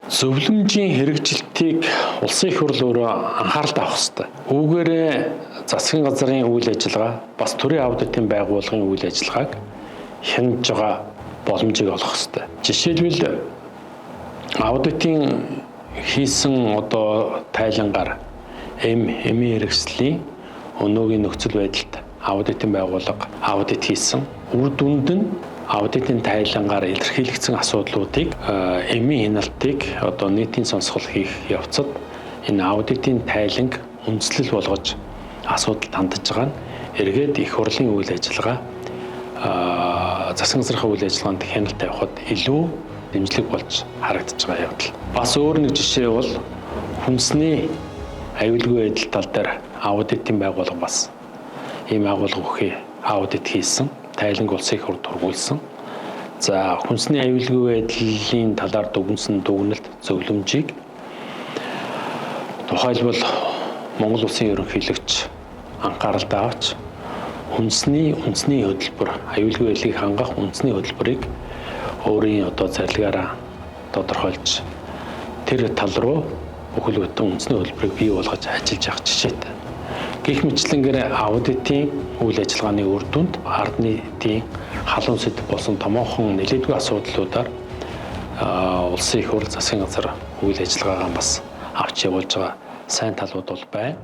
Зөвлөмжийн хэрэгжилтийг улсын их хурл өөрөө анхааралд авах ёстой. Үүгээрээ засгийн газрын үйл ажиллагаа бас төрийн аудитын байгууллагын үйл ажиллагааг хянаж байгаа боломжийг олгох ёстой. Жишээлбэл, аудитын хийсэн одоо тайлангаар эмийн хэрэгслийн өнөөгийн нөхцөл байдалд аудитын байгууллага аудит хийсэн. Үр дүнд нь аудитын тайлангаар илэрхийлэгдсэн асуудлуудыг, эмийн хяналтыг одоо нийтийн сонсгол хийх явцад энэ аудитын тайланг үндслэл болгож асуудалд хандаж байгаа нь эргээд их хурлын үйл ажиллагаа, засгийн газрын үйл ажиллагаанд хяналт тавихад илүү дэмжлэг болж харагдаж байгаа явдал. Бас өөр нэг жишээ бол хүнсний аюулгүй байдал тал дээр аудитын байгууллага бас ийм агуулга өгөхий аудит хийсэн, тайланг улсын их хурлд хүргүүлсэн. За, хүнсний аюулгүй байдлын талаар дүгнсэн дүгнэлт зөвлөмжийг тухайлбал Монгол Улсын ерөнхийлөгч анхааралд авч хүнсний үндэсний хөтөлбөр, аюулгүй байдлыг хангах үндэсний хөтөлбөрийг өөрийн одоо зарилгаараа тодорхойлж, тэр тал руу бүхэл бүтэн үндэсний хөтөлбөрийг бий болгож ажиллаж явах жишээтэй. Гэх мэтчилэнгээр аудитын үйл ажиллагааны үр дүнд ард нийтийн халуун сэдэв болсон томоохон нэлээдгүй асуудлуудаар улсын их хурл, засгийн газар үйл ажиллагаагаа бас авч явуулж байгаа сайн талууд бол байна.